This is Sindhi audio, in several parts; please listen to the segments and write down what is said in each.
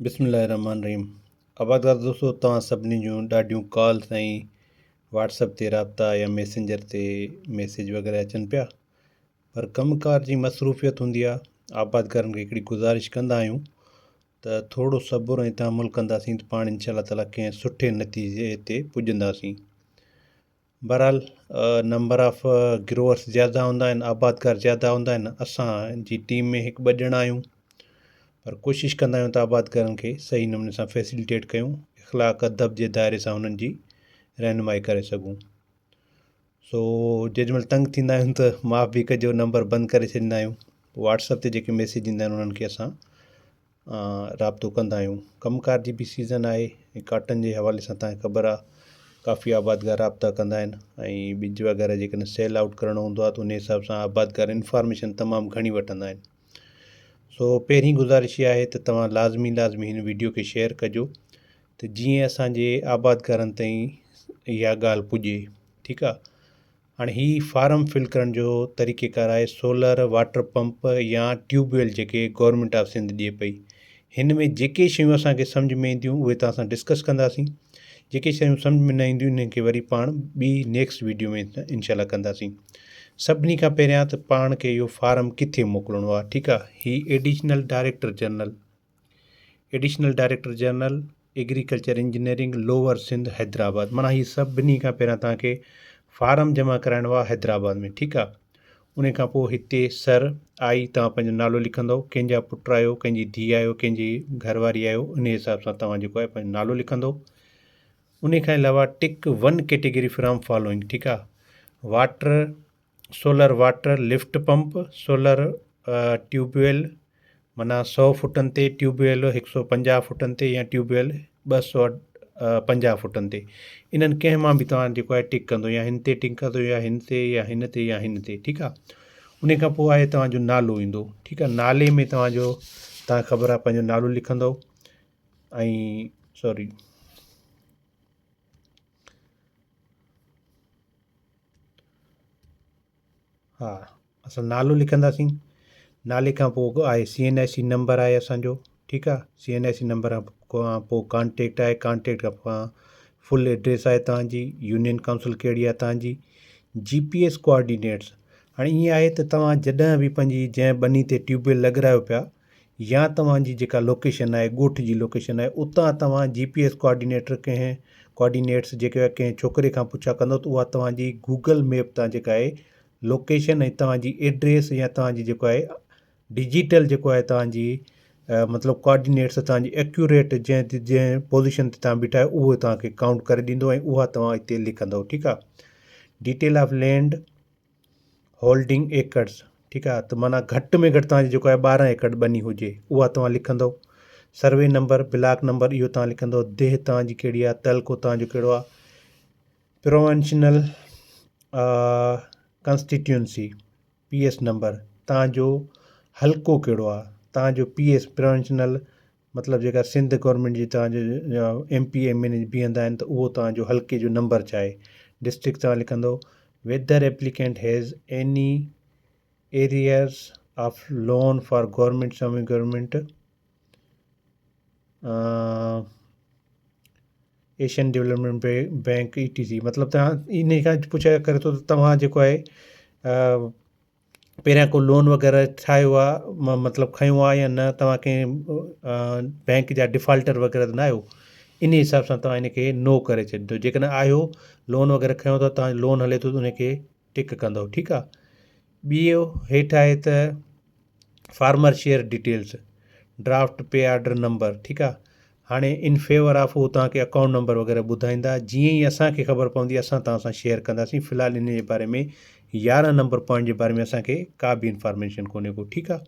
بسم الله الرحمن الرحيم آبادگار دوستو توهان سڀني جون ڏاڍيون ڪالز ۽ واٽس اپ تي رابطا يا ميسينجر تي ميسيج وغيره اچن پيا پر ڪم ڪار جي مصروفيت هوندي آهي آبادگارن کي هڪڙي گذارش ڪندا آهيون ته ٿورو صبر ۽ تحمل ڪنداسين ته پاڻ انشاء الله تعالي ڪنهن سٺي نتيجي تي پڄنداسين بهرحال نمبر آف گروئرس زياده هوندا آهن آبادگار زياده هوندا آهن اسان جي ٽيم ۾ هڪ ٻه ڄڻا آهيون پر ڪوشش ڪندا آهيون ته آبادگارن کي صحيح نموني سان فيسليٽيٽ ڪيون اخلاق ادب جي دائري سان انهن جي رهنمائي ڪري سگهون سو جيڏي مهل تنگ ٿيندا آهيون ته معاف به ڪجو نمبر بند ڪري ڇڏيندا آهيون واٽس اپ تي جيڪي ميسيج ايندا آهن انهن کي اسان رابطو ڪندا آهيون. ڪم ڪار جي به سيزن آهي ۽ ڪاٽن جي حوالي سان تهان کي خبر آهي ڪافي آبادگار رابطا ڪندا آهن ۽ ٻج وغيره جيڪڏهن سيل آئوٽ ڪرڻو هوندو آهي ته ان حساب سان آبادگار انفارميشن تمام گهڻي وٺندا آهن سو پهرين گذارش اها آهي ته توهان لازمي لازمي هن ويڊيو کي شيئر ڪجو ته جيئن اسانجي آبادگارن تائين اها ڳالهه پڄي ٺيڪ آهي هاڻي هي فارم فل ڪرڻ جو طريقي ڪار آهي سولر واٽر پمپ يا ٽيوب ويل جيڪي گورنمينٽ آف سنڌ ڏئي پئي هن ۾ جيڪي شيون اسان کي سمجهه ۾ اينديون اهي توهان سان ڊسڪس ڪنداسين جيڪي شيون سمجهه ۾ نه اينديون انهن کي وري پاڻ ٻي نيڪسٽ ويڊيو ۾ انشاء الله ڪنداسين سڀني کان پهريان ته پاڻ کي اهو فارم ڪٿي موڪلڻو آهي ٺيڪ آهي هي additional director general additional director general agriculture engineering lower Sindh Hyderabad معنيٰ هي سڀني کان پهريان توهان کي فارم جمع ڪرائڻو آهي حيدرآباد ۾ ٺيڪ آهي ان کان پوء هتي سر آئي توهان پنهنجو نالو لکندو ڪنهن جا پٽ آهيو ڪنهن جي ڌيء آهيو ڪنهن جي گهر واري آهيو ان حساب سان توهان جيڪو آهي پنهنجو نالو لکندو ان کان علاوه tick one category from following ٺيڪ آهي water solar water lift pump, solar tube well معنيٰ سئو فوٽن تي ٽيوب ويل هڪ سئو 50 فوٽن تي يا ٽيوب ويل 250 فوٽن تي انهن ڪنهن مان به توهان جيڪو آهي ٽڪ ڪندو يا هن تي ٽڪ ڪندو يا هن تي يا هن تي يا هن تي ٺيڪ آهي ان کان پوء آهي توهان جو نالو ايندو ٺيڪ آهي نالي ۾ توهان جو توهان خبر آهي پنهنجو نالو لکندو ۽ سوري ها اسان نالو لکنداسين نالي کان پوء آهي سي اين آء سي نمبر آهي اسانجو ٺيڪ آهي سي اين آء سي نمبر کان پوء ڪانٽيڪٽ آهي ڪانٽيڪٽ کان پوء فل ايڊريس آهي تهانجي يونين ڪائونسل ڪهڙي آهي تهانجي جي پي ايس ڪوآرڊينيٽس هاڻي ائين آهي ته توهان جڏهن به پنهنجي جنهن ٻني تي ٽيوب ويل لڳرايو پيا يا توهان جي جيڪا لوڪيشن آهي ڳوٺ جي لوڪيشن آهي اتان توهان جي پي ايس ڪوآرڊينيٽر ڪنهن ڪوآرڊينيٽس جيڪي ڪنهن ڇوڪري کان پڇا ڪندو ته اها توهان جي گوگل ميپ تان جيڪا آهي لوڪيشن ۽ توهان جي ايڊريس يا توهان جي جيڪو آهي ڊجيٽل جيڪو آهي توهان جي مطلب ڪوآرڊينيٽس توهان جي ايڪيوريٽ جنهن جنهن پوزيشن تي توهان بيٺا آهيو اهو توهان کي ڪائونٽ ڪري ڏيندو ۽ اها توهان هتي لکندو ٺيڪ آهي ڊيٽيل آف لينڊ هولڊنگ ايڪڙز ٺيڪ آ ته معنيٰ گهٽ ۾ گهٽ توهان جي جيڪو آهي 12 ايڪڙ ٻني هجي اها توهان لکندو سروي نمبر بلاڪ نمبر اهو توهان لکندو ديهه توهان جي ڪهڙي آ تعلقو توهان جو ڪهڙو آ پروونشنل ڪانسٽيٽيونسي پي ايس نمبر توهان جو حلقو ڪهڙو آ توهان جو پي ايس پروونشنل مطلب جيڪا سنڌ گورنمينٽ جي توهان جو ايم پي ايم اين بيهندا آهن ته اهو توهان جو حلقي جو نمبر ڇا آهي ڊسٽرڪٽ توهان لکندو whether applicant has any arrears of loan for government semi government Asian development bank E T C مطلب توهان ان کان پڇا ڪري ٿو ته توهان جيڪو آهي پهريان ڪو لون وغيره ٺاهيو آ مطلب کنيو آ يا نه توهان ڪنهن بينڪ جا ڊفالٽر وغيره ته نه آهيو ان حساب سان توهان ان کي نو ڪري ڇڏيندو جيڪڏهن آهيو لون وغيره کنيو اٿو توهان لون هلي ٿو ته ان کي ٽڪ ڪندو ٺيڪ آ ٻيو هيٺ آهي ته farmer share details draft pay order number ٺيڪ آ هاڻي ان فيور آف هو توهان کي اڪائونٽ نمبر وغيره ٻڌائيندا جيئن ئي اسان کي خبر پوندي اسان توهان سان شيئر ڪنداسين في الحال ان جي باري ۾ 11 نمبر پوائنٽ جي باري ۾ اسان کي ڪا به انفارميشن ڪونهي ڪو ٺيڪ آ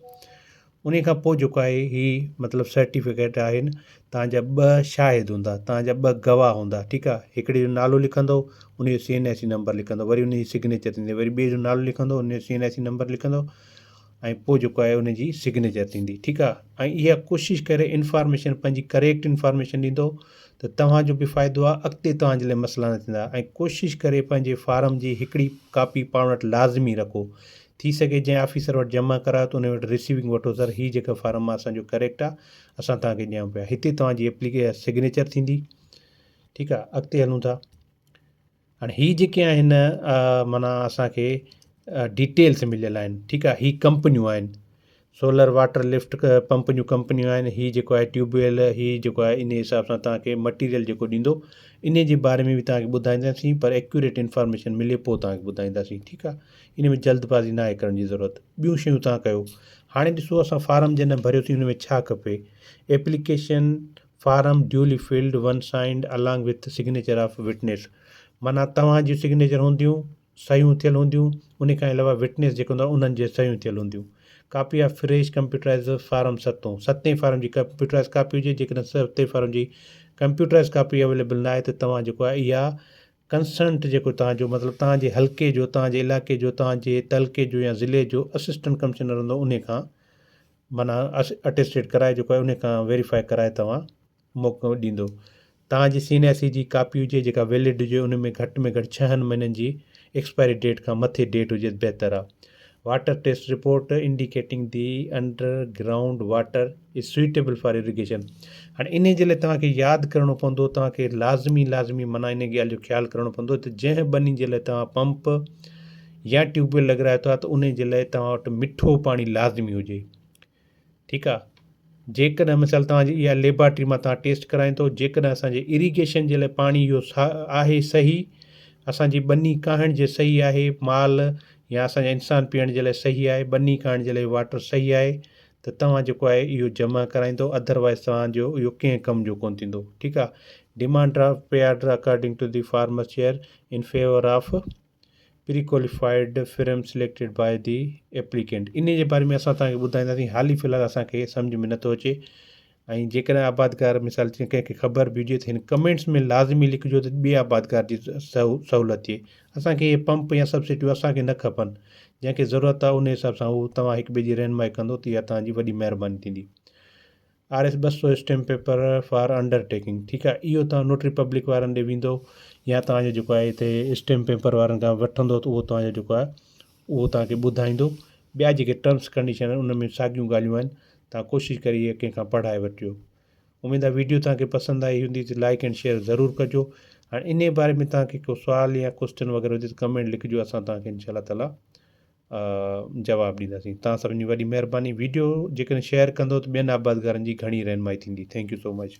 ان کان پوء جيڪو آهي هي مطلب سرٽيفڪيٽ آهن توهان جا ٻه شاهد هوندا توهان جا ٻه گواهه هوندا ٺيڪ آ هڪڙي جو نالو لکندو ان جو سي اين آء سي نمبر لکندو وري ان جي سگنيچر ٿيندي وري ٻئي جو نالو لکندو ان جو سي اين آء سي نمبر لکندو ۽ پوء جيڪو آهي ان جي سگنيچر ٿيندي ٺيڪ آ ۽ اها ڪوشش ڪري انفارميشن پنهنجي ڪريڪٽ انفارميشن ڏيندو ته توهان جو به فائدو آ اڳتي توهان جي لاء مسئلا نه ٿيندا ۽ ڪوشش ڪري پنهنجي فارم جي هڪڙي ڪاپي پاڻ وٽ لازمي رکو ٿي سگهي جنهن آفيسر وٽ جمع ڪرايو ته ان وٽ رسيونگ وٺو سر هي جيڪا فارم آ اسان جو ڪريڪٽ آ اسان توهان کي ڏيون پيا هتي توهان جي ايپليڪي سگنيچر ٿيندي ٺيڪ آ اڳتي هلون ٿا هاڻي هي جيڪي آهن معنيٰ اسان کي ڊيٽيلس مليل آهن ٺيڪ آ هي ڪمپنيون آهن سولر واٽر لفٽ پمپ جون ڪمپنيون آهن هي جيڪو آهي ٽيوب ويل هي جيڪو آهي انهي حساب سان توهان کي مٽيريل جيڪو ڏيندو انهي جي باري ۾ به توهان کي ٻڌائينداسين پر ايڪيوريٽ انفارميشن ملي پوء توهان کي ٻڌائينداسين ٺيڪ آهي انهي ۾ جلد بازي ناهي ڪرڻ جي ضرورت ٻيون شيون توهان ڪيو هاڻي ڏسو اسان فارم جڏهن ڀريوسين ان ۾ ڇا کپي application form duly filled one signed along with signature of witness معنيٰ توهان جون سگنيچر هونديون صحيحون ٿيل هونديون انهي کان علاوه وٽنيس جيڪي هوندا انهن جي صحيحون ٿيل هونديون. Copy of fresh computerise form ستون، ستين فارم جي ڪمپيوٽرائيز ڪاپي هجي جيڪڏهن ستين فارم جي ڪمپيوٽرائيز ڪاپي اويليبل نه آهي ته توهان جيڪو آهي اها ڪنسنٽ جيڪو توهان جو مطلب توهان جي حلقي جو توهان جي علائقي جو توهان جي تعلقي جو يا ضلعي جو اسسٽنٽ ڪمشنر هوندو انهي کان معنيٰ اٽيسٽيڊ ڪرائي جيڪو آهي انهي کان ويريفائي ڪرائي توهان موقعو ڏيندو. توهان جي سي اين آء سي جي ڪاپي هجي جيڪا ويلڊ هجي ان ۾ گهٽ ۾ گهٽ ڇهن مهينن جي ايڪسپائري ڊيٽ کان مٿي ڊيٽ هجي ته بهتر آ. Water test report indicating the underground water is suitable for irrigation هاڻي انهي جي لاء توهان کي ياد ڪرڻو پوندو توهان کي لازمي لازمي معنيٰ انهي ڳالهه جو خيال ڪرڻو پوندو ته جنهن ٻني جي لاء توهان پمپ يا ٽيوب ويل لڳرايو ٿا ته انهي جي لاء توهان وٽ مٺو پاڻي لازمي هجي. ٺيڪ آ جيڪڏهن مثال توهان جي اها ليبارٽري مان توهان ٽيسٽ ڪرائين ٿو جيڪڏهن اسان جي اريگيشن جي لاء پاڻي اهو آهي صحيح اسان جي ٻني ڪاهڻ جي صحيح آهي مال يا اسان جا انسان پيئڻ جي لاء صحيح آهي ٻني ڪاهڻ جي لاء واٽر صحيح آهي ته توهان جيڪو آهي اهو جمع ڪرائيندو ادروائز توهان جو اهو ڪنهن ڪم جو ڪون ٿيندو ٺيڪ آ demand draft pay order according to the farmer share in favour of pre qualified firm selected by the applicant انهي جي باري ۾ اسان توهان کي ٻڌائينداسين حالي في الحال اسان کي سمجهه ۾ نٿو اچي ۽ جيڪڏهن آبادگار مثال جيئن ڪنهن کي خبر به هجي ته هن ڪمينٽس ۾ لازمي لکجو ته ٻي آبادگار جي سهولت ٿئي اسان کي اهي پمپ يا سبسڊيون اسان کي نه کپن جنهن کي ضرورت آهي ان حساب سان هو توهان هڪ ٻئي جي رهنمائي ڪندو ته اها توهان جي وڏي مهرباني ٿيندي R S 200 stamp paper for under taking ٺيڪ آهي اهو توهان نوٽري پبلڪ وارن ڏي ويندو يا توهان جو جيڪو آهي هتي اسٽيمپ پيپر وارن کان وٺندو ته اهو توهان جو جيڪو آهي اهو توهان کي ٻڌائيندو ٻيا جيڪي ٽرمس ڪنڊيشن آهن ان ۾ ساڳيون ڳالهيون آهن توهان ڪوشش ڪري اهي ڪنهن کان پڙهائي وٺجو اميد آهي ويڊيو توهان کي پسند آئي هوندي ته لائڪ اينڊ شيئر ضرور ڪجو هاڻي انهي باري ۾ توهان کي ڪو سوال يا ڪوسچن وغيره هجي ته ڪمينٽ لکجو اسان توهان کي انشاء الله تعالي جواب ڏينداسين توهان سڀني جي وڏي مهرباني ويڊيو جيڪڏهن شيئر ڪندو ته ٻين آبادگارن جي گهڻي رهنمائي ٿيندي thank you so much.